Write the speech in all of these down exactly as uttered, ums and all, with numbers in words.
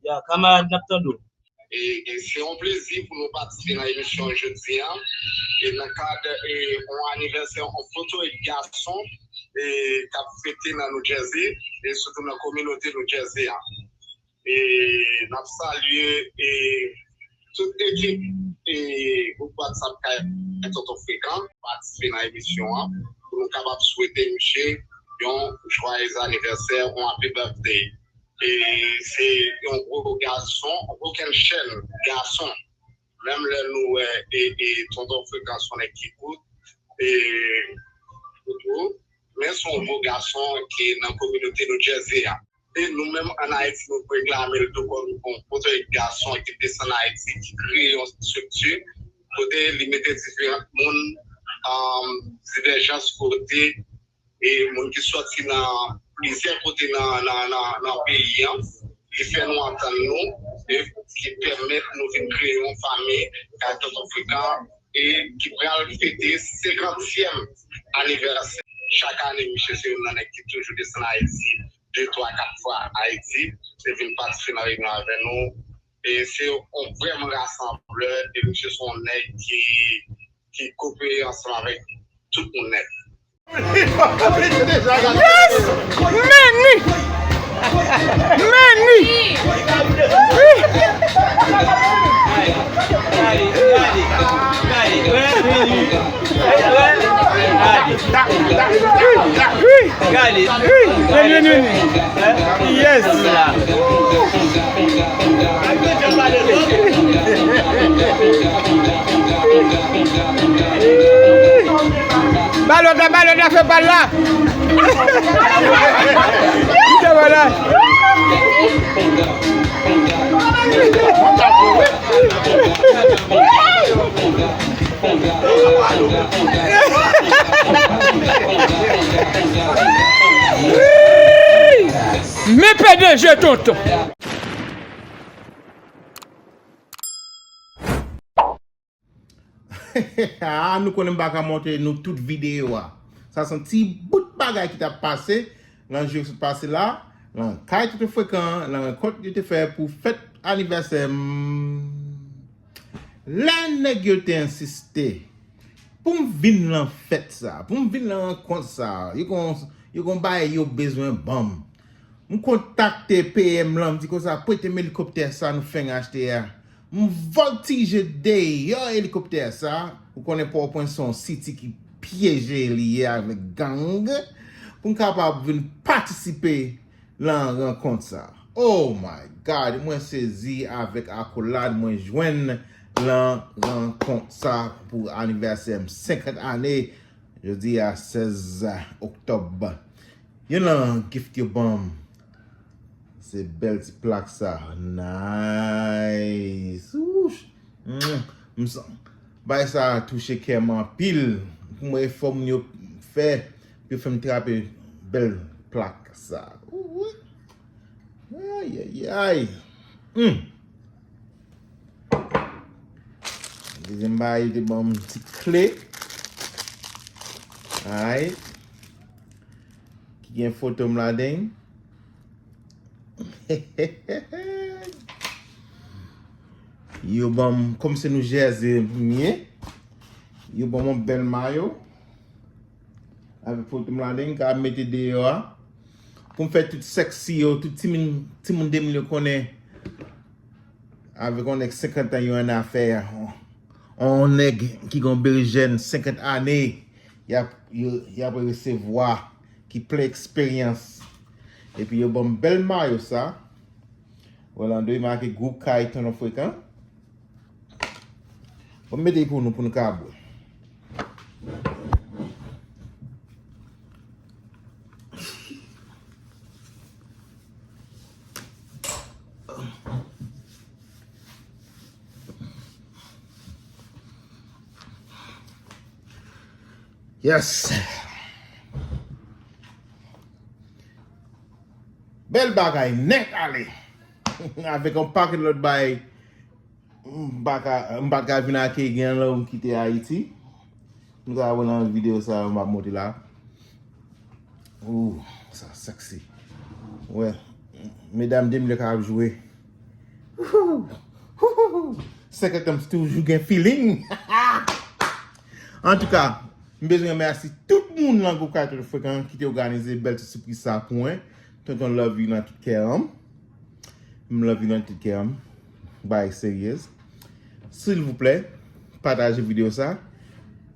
Ya, kamarad, n ap tande w. E, e se yon plezi pou nou patisipe nan emisyon jodi a. E nan kad, e, yon anivèsè, yon foto e gason, e, k ap fete nan New Jersey, e sitou nan kominote New Jersey a. E n ap salye, e, tout ekip, e, gwoup WhatsApp Kay Tonton Frekan, patisipe nan emisyon an, pou nou kapab swete misye yon joyeux anniversaire, yon happy birthday. E se yon gwo gason, yon kokennchenn gason. Menm lè nou wè, e, e, Tonton Frekan se yon nèg ki kout, e, kout, men se yon gwo gason ki nan kominote New Jersey a. E nou menm ann Ayiti, nou reklame l tou kòm yon potorik gason ki desann Ayiti, ki kreye yon estrikti kote li mete diferan moun, um, divèjans kote, e moun ki sòti nan plizyè kote nan, nan, nan, nan peyi an. Li fè nou antann nou, e ki pèmèt nou vin kreye yon fanmi, Kay Tonton Frekan, e ki pral fete senkantyèm anivèsè. Chak ane, misye se youn nan nèg ki toujou desann Ayiti, de, twa, kat fwa Ayiti, e vin patisipe nan reyinyon avè nou. E se yon vrèman rasanblè, e misye se yon nèg ki, ki koopere ansanm avèk tout moun nèt. Yes! Meni! Meni! Wi! Wi! Wi! Meni, meni, meni! Yes! Ba lòt la, ba lòt la, fè bal la. Kite bal la. Men P D G tonton. Ah, nou konnen m pa ka montre nou tout videyo a. Sa se yon ti bout bagay ki t ap pase nan jou yo sot pase la, nan Kay Tonton Frekan, nan rankont yo te fè pou fèt anivèsè m. Lè nèg yo te ensiste pou m vin nan fèt sa, pou m vin nan rankont sa, yo gon, yo gon bagay yo bezwen ban m. M kontakte P M lan, m di konsa, prete m elikoptè sa nou fenk achte a. M vòltije deyò elikoptè sa. Ou konnen Pòtoprens se yon siti ki pyeje li ye avèk gang. Pou m kapab vin patisipe nan rankont sa. Oh my God, mwen sezi avèk akolad mwen jwenn nan rankont sa pou anivèsè m senkant ane. Jodi a sèz oktòb. Youn nan gift yo ban m, se bèl ti plak sa. Nice. Ouch. Mm. M san-, bagay sa touche kè m anpil. Pou mwen efò moun yo fè, pou yo fè m trape bèl plak sa. Ouh, wi. Ay, ay, ay. Mm. Dezyèm bagay, yo te ban m ti kle. Alright. Ki gen foto m ladan. Yo ban m, kòm se New Jersey m ye, yo ban m yon bèl mayo. Avèk foto m ladan, m ka mete deyò a. Pou m fè tout sexy yo, tout timoun, timoun de mil yo konnen. Avèk yon nèg senkant an, yo annafè. Yon nèg ki gon berijèn senkant ane, y ap, yo, y ap resevwa, ki plen eksperyans. Epi yo ban m bèl mayo sa. Orlando, e make gwoup Kay Tonton Frekan. Bon, m mete pou nou, pou nou ka bwè. Yes. Bèl bagay nèt ale. Avèk yon pakèt lòt bagay. M pa ka, m pa t ka vin ak Egan lè m kite Ayiti. Nou ka wè nan videyo sa yo m ap monte la. Ooh, sa sexy. Wè, medam de mil ka ap jwe. Senkant an m toujou gen feeling. Antouka, m bezwen remèsye tout moun nan gwoup Kay Tonton Frekan ki te òganize bèl ti sipriz sa pou mwen. Tonton love you nan tout kè an. M love you nan tout kè an. Bagay serye. Silvouplè, pataje videyo sa.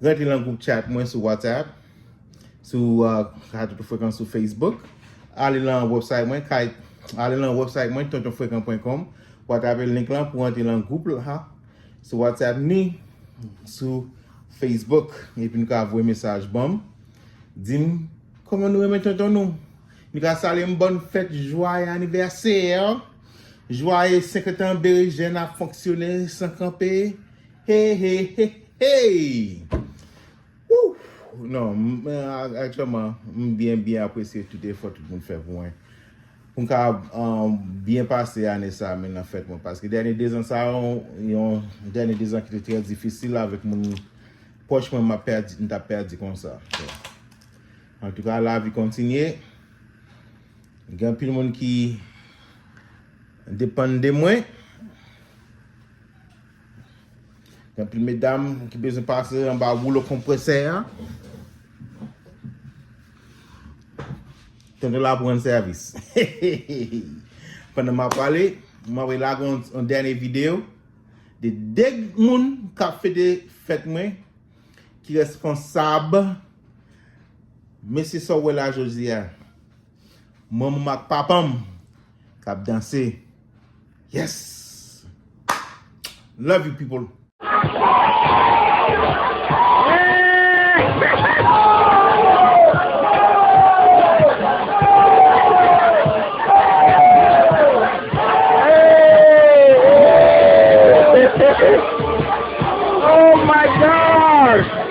Rantre nan gwoup chat mwen sou WhatsApp, sou uh, Kay Tonton Frekan sou Facebook. Ale nan website mwen, Kay, ale nan website mwen, tonton frekan pwen kòm. W a tape link lan pou rantre nan gwoup la. Sou WhatsApp ni sou Facebook. Epi nou ka voye mesaj ban m. Di m kòman nou renmen tonton nou. Nou ka salye m bòn fèt, jwaye anivèsè, jwaye senkant an, Berejèn ap fonksyone san kanpe. Hey, hey, hey, hey! Woo! Non, m, a- aktyèlman, m byen, byen apresye tout efò tout moun fè pou mwen. Pou m ka um, byen pase ane sa a, men nan fèt mwen. Paske dènye dezan sa a, yon, yon dènye dezan ki te trè difisil avèk moun pwòch mwen, m ap pèdi, m t ap pèdi konsa. So, antouka, lavi kontinye. Gen anpil moun ki depann de mwen. Gen anpil medam ki bezwen pase anba woulo konpresè a. Tonton la pou rann sèvis. Pandan m ap pale, m ap lage yon, yon dènye videyo de de moun k ap fete fèt mwen, ki responsab. Mesye, sa w wè la jodi a, manman m ak papa m k ap danse. Yes! Love you, people. Oh my God!